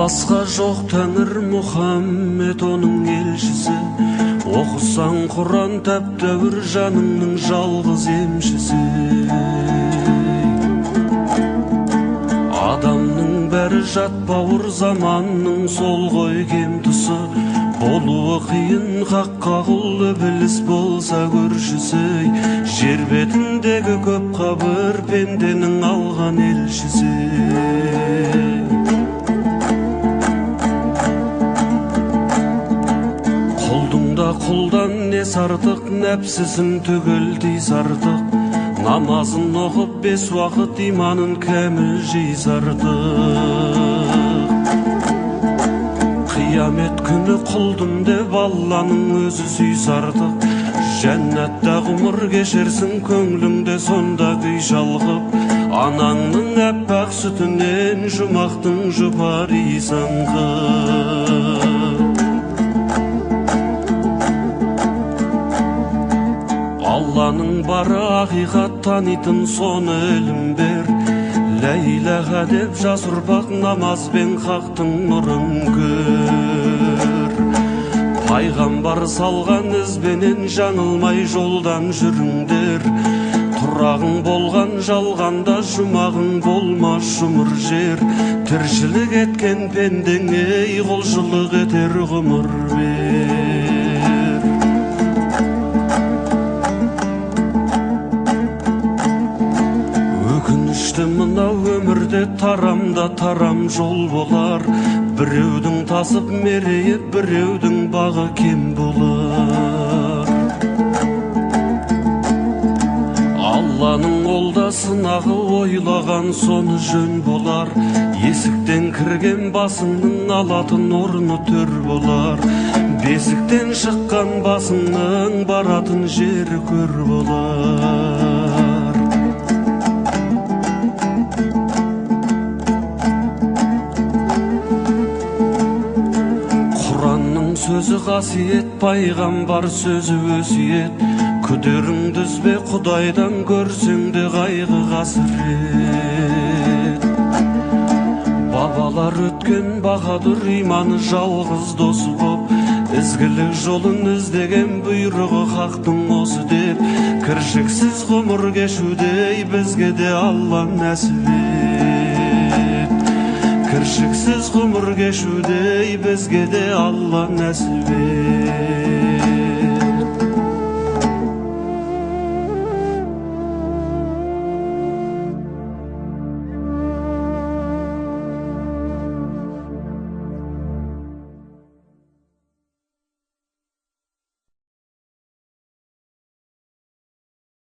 Басқа жоқ тәңір Мұхаммед оның елшісі. Оқысаң Құран тәп-тәуір жаныңның жалғыз емшісі. Адамның бәрі жат бауыр, заманның сол ғой кем тұсы. Болуы қиын хаққа құл, ібіліс болса көршісі. Жер бетіндегі көп қабір пенденің алған елшісі. Құлдың да құлдан несі артық, нәпсісін түгел тисе артық. Намазын оқып бес уақыт, иманын кәміл жиса артық. Қиямет күні құлдым деп Алланың өзі сүйсе артық. Жәннатта ғұмыр кешерсің, көңліңде сонда күй шалқып. Анаңның аппақ сүтінен жұмақтың жұпар иісі аңқып. Алланың бары ақиқат, танитын соны ілім бер. Лә иләһә деп жас ұрпақ намазбен хақтың нұрын көр. Пайғамбар салған ізбенен жаңылмай жолдан жүріңдер. Тұрағың болған жалғанда, жұмағың болмас жұмыр жер. Тіршілік еткен пендеңе ей құлшылық етер ғұмыр бер. Өкінішті мынау өмірде тарамда тарам жол болар. Біреудің тасып мерейі, біреудің бағы кем болар. Алланың ол да сынағы, ойлаған соны жөн болар. Есіктен кірген басыңның алатын орны төр болар. Бесіктен шыққан басыңның баратын жері көр болар. Құранның сөзі қасиет, пайғамбар сөзі өсиет. Күдеріңді үзбе Құдайдан, көрсең де қайғы қасірет. Бабалар өткен баһадүр иманы жалғыз досы боп, ізгілік жолын іздеген бұйрығы хақтың осы деп, кіршіксіз ғұмыр кешудей бізге де Алла нәсіп ет. Кіршіксіз ғұмыр кешудей бізге де Алла нәсіп ет.